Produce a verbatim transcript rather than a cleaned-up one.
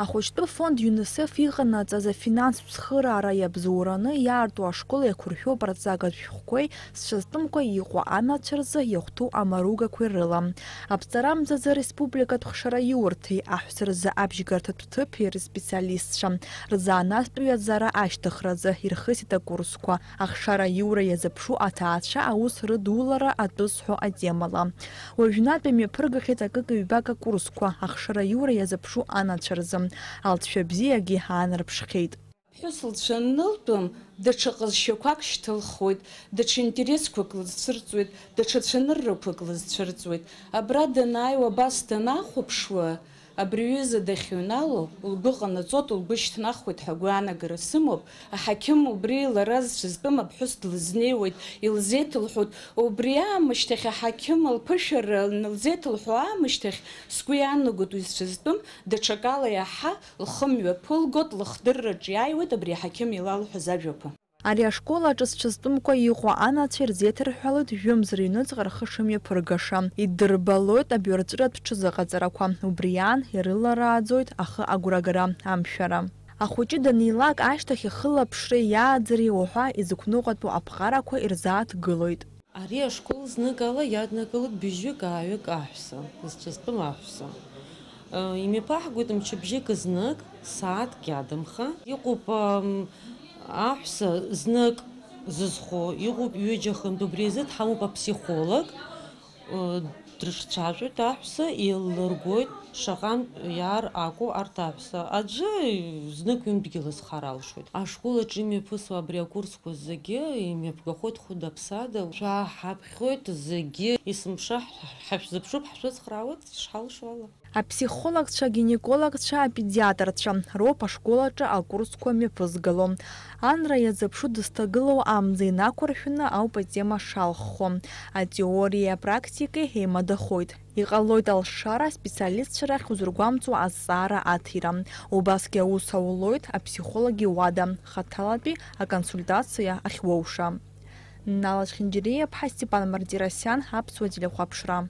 Ахәыҷтәы фонд ЮНИСЕФ иҟанаҵаз афинанстә цхыраара иабзоураны иаарту ашкол еиқәыршәоуп арҵагатә шәҟәқәеи зцәазтәымкәа иҟоу анацәа рзы иахәҭоу амаругақәеи рыла. Аԥҵарамзазы республикатә хшара иурҭеи аҳәса рзы абжьгарҭатә ҭыԥи рспециалистцәа рзанааҭтә ҩаӡара ашьҭыхразы ирхысит акурсқәа, ахшара аиура иазыԥшу аҭаацәа аус рыдулара атәы зҳәо атемала. Уажәнатә имҩаԥыргахьеит акык-ҩбак акурсқәа, ахшара аиура иазыԥшу анацәа рзы. Алҵшәа бзиагьы аанарԥшхьеит. Ԥҳәыс лцәа анылтәым, даҽа ҟазшьақәак шьҭылхуеит, даҽа интересқәак лызцәырҵуеит, даҽа цәаныррақәак лызцәырҵуеит. Абра данааиуа абас данахәаԥшуа, абри аҩыза дахьыҩнало, лгәы ҟанаҵоит, лгәы шьҭнахуеит ҳәа агәаанагара сымоуп. Аҳақьым убри лара зцәызтәым аԥҳәыс длызнеиуеит, илзеиҭылҳәоит. Убри аамышьҭахь аҳақьым лԥышәара анылзеиҭылҳәо аамышьҭахь, сгәы иаанагоит уи зцәызтәым даҽакала иаҳа лхы мҩаԥылгоит, лыхдырраҿ иааиуеит абри аҳақьым илалҳәаз ажәақәа. Ари ашкол аҿы зцәызтәымкәа иҟоу анацәа ирзеиҭарҳәалоит жәымз рыҩныҵҟа рхы шымҩаԥыргаша. Иддырбалоит абаҩрҵәыратә ҽазыҟаҵарақәа. Убри аан, ирыларааӡоит ахы агәрагара, амшәара. Ахәыҷы данилак ашьҭахь ихылаԥшреи иааӡареи уҳәа изықәныҟәатәу аԥҟарақәа ирзааҭгылоит. Ари ашкол зныкала иаднакылоит быжьҩык-ааҩык аҳәса, зцәызтәым аҳәса. Э, имҩаԥаҳгоит мчыбжьык знык, сааҭк иадамха. Иҟоуп, ам, аҳәса знык зызхо, иҟоуп ҩыџьа-хынтә, убри азы дҳамоуп аԥсихолог. Э, дрыҿцәажәоит аҳәса, еиллыргоит, шаҟантә иаар акәу арҭ аҳәса. Аӡәы знык-ҩынтәгьы лызхар алшоит. Ашкол аҿы имҩаԥысуа абри акурсқәа зегьы имҩаԥгахоит хәыда-ԥсада. Шәааҳаԥхьоит зегьы, есымша ҳ-, ҳашәзыԥшуп, ҳшәыцхраауеит ишҳалшо ала. Аԥсихологцәа, агинекологцәа, апедиатрцәа роуп ашкол аҿы акурсқәа мҩаԥызгало. Анра иазыԥшу дызҭагылоу амза инақәыршәаны ауп атема шалххо. Атеориеи апрактикеи еимадахоит. Иҟалоит алшара аспециалистцәа рахь узыргәамҵуа азҵаара аҭира. Убасгьы аус аулоит аԥсихолог иуада, хаҭалатәи аконсультациа ахьуоуша. Нала Чхинџьариа-ԥҳа, Степан Мартиросиан, Аԥсуа телехәаԥшра.